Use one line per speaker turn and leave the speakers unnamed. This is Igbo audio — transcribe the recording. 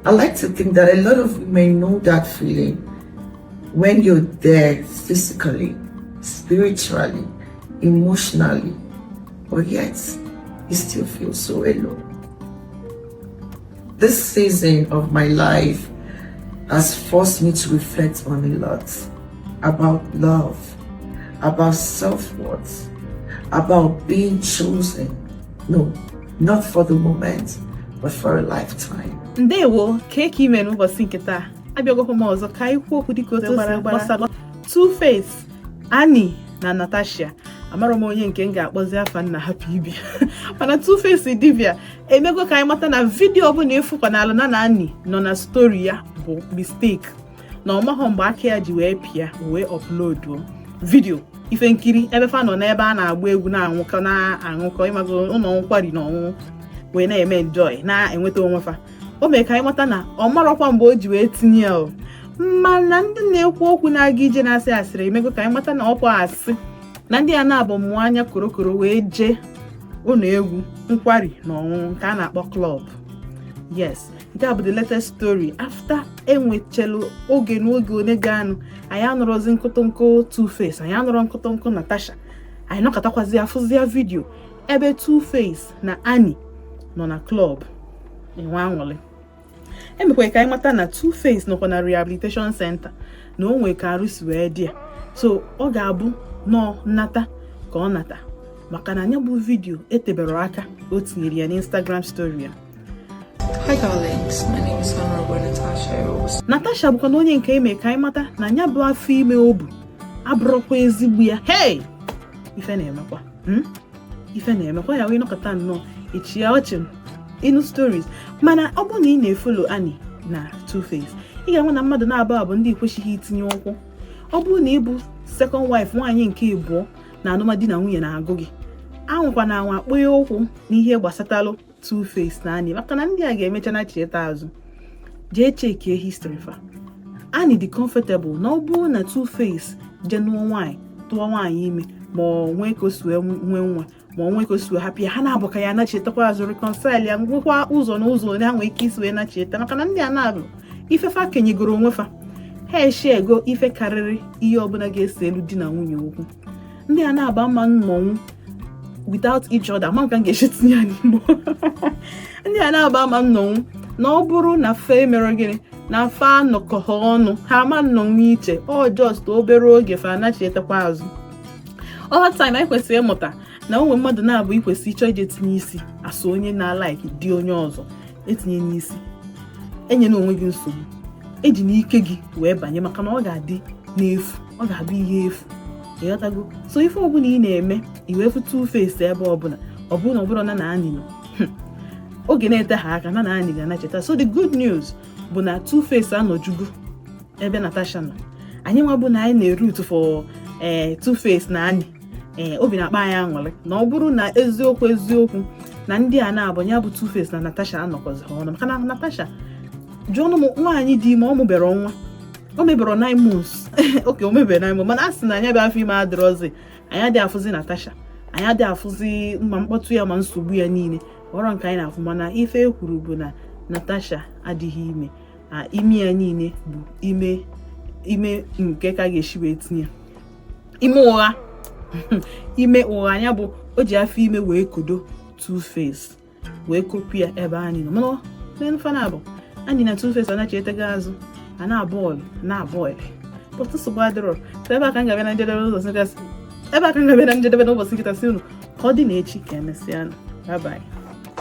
I like to think that a lot of women know that feeling when you're there physically, spiritually, emotionally, but yet you still feel so alone. This season of my life has forced me to reflect on a lot about love, about self worth, about being chosen. No, not for the moment, but for a lifetime.
Ndewo ka eke ime n'ụbọchị nke taa. Abịagokwa m ọzọ ka anyị kwuo okwu dịka otu o si gbasara Two-Face, Annie na Natasha. Amara m onye nke m ga-akpọzi afa nna hapụ ibi, mana Two-Face dibia emego ka anyị mata na video ọbụla ịfụkwa n'ala na Annie nọ na story ya bụ mistake, na ọ maghọ mgbe aka ya ji wee pịa wee uploaduo video ife nkiri ebe fa nọ n'ebe a na-agba egwu, na-anwụkọ, na-aṅụkọ, ịmago, ụlọ nkwari na ọṅụṅụ, wee na-eme enjoy, na-enweta onwe fa. O mere ka anyị mata na ọ marọkwa mgbe o ji wee tinye ya o. Mana ndị na-ekwu okwu na-aga ije na-asị asịrị emego ka anyị mata na ọkwa asị, na ndị a na-abụ mmụọ anya korokoro wee jee ụlọ egwu nkwari na ọṅụṅụ nke a na-akpọ club. Yes, nke a bụ the latest story after enwechelu oge n'oge one ga-anụ anyị anụrọzi nkụtụnkụ Two-Face, anyị anụrọ nkụtụnkụ Natasha. Anyị nọkọtakwazi afụzia video ebe Two-Face na Annie nọ na club enwe aṅụrị. Emekwara ka anyị mata na Two-Face nọkwa na rehabilitation center, na o nwee ka arụ si wee dị ya, so ọ ga-abụ nọọ nnata ka ọ nata, maka na anya bụ video etebere aka o tinyere ya n'Instagram story ya.
Hi darlings, my name is Honorable Natasha Rose.
Natasha bụkwa na onye nke eme ka anyị mata na ya bụ afọ ime o bu abụrụkwa ezigbo ya. Hey, ife na-emekwa, Ife na-emekwa ya wee nọkọta nnọọ echia ọchị ịnụ stories. Mana ọ bụrụ na ị na-efollow Annie na Two-Face, ị ga-enwe na mmadụ na-abụ abụ ndị kwesịghị itinye ụkwụ. Ọ bụrụ na ị bụ second wife, nwaanyị nke ịbụọ na alụmdi na nwunye na-agụ gị, anwụkwa na anwa akpụnye ụkwụ n'ihe gbasatalụ Two-Face na Annie, maka na ndị a ga-emecha na chieta azụ. Jee checkie history fa. Annie dị comfortable na ọ bụrụ na Two-Face jee nụọ nwaanyị, tụọ nwaanyị ime, ma ọ nwee ka o si wee nwee nwa, ma ọ nwee ka o si wee hapụ ya, ha na-abụ ka ya anachetakwa azụ, reconcile ya, nwekwa ụzọ na ụzọ onye ha nwee ike isi wee nacheta, maka na ndị a na-abụ ifefa kenyegoro onwe fa, ha eshego ife karịrị ihe ọbụla ga-ese elu di na nwunye okwu. Ndị a na-aba mma nnọnwụ without each other. Ma nka m ga-esi tinye ya n'Igbo, ndị a na-aba ama nnọnwụ na ọ bụrụ na fe mere gịnị na fa anọkọ ha ọnụ, ha ama nnọnwụ iche. Ọ just obere oge fa anachetakwa azụ. All time anyị kwesịrị ịmụta na onwe mmadụ na-abụ ikwesị ịchọ ije tinye isi asụ onye na-alike di onye ọzọ etinye n'isi, enyela onwe gị nsogbu, eji n'ike gị wee banye, maka na ọ ga-adị n'efu, ọ ga-abụ ihe efu. Ịghọtago? So ife ọbụla ị na-eme, i wee fụ Two-Face ebe ọbụla, ọ bụrụ na ọ bụrụ na Annie nọ oge na-ete ha aka na Annie ga-anacheta. So the good news bụ na Two-Face anọjugo ebe Natasha nọ. Anyị nwa bụ na anyị na-eroot for ee Two-Face na Annie, ee, obi na-akpa anyị aṅụrị na ọ bụrụ na eziokwu eziokwu na ndị a na-abụ ya bụ Two-Face na Natasha anọkọzi ha ọnụ, maka na Natasha jụọ ọnụ m, nwaanyị dị ime, ọ mụbere nwa, o mebere 9 months oke, o mebere 9 months, mana a sị na anya bụ afọ ime adịrọzi. Anyị adịghị afụzi Natasha, anyị adịghị afụzi ma mkpọtụ ya ma nsogbu ya niile ọrọ nke anyị na-afụ. Mana ife e kwuru bụ na Natasha adịghị ime, a ime ya niile bụ ime ime nke ka ga-esi wee tinye ime ụgha, ime ụgha ya bụ o ji afọ ime wee kodo Two-Face, wee kopụ ya ebe anyị nọ. Mana n'elu fana bụ anyị na Two-Face anachi etego azụ a na bọọlụ na bọọlụ, but nsogbu adịrọ. So ebe a ka m ga-abịa na njedebe n'ụbọchị nkịta, ebe a ka m ga-abịa na njedebe n'ụbọchị nkịta. Si unu ka ọ dị na echi, ka emesịa. Bye bye.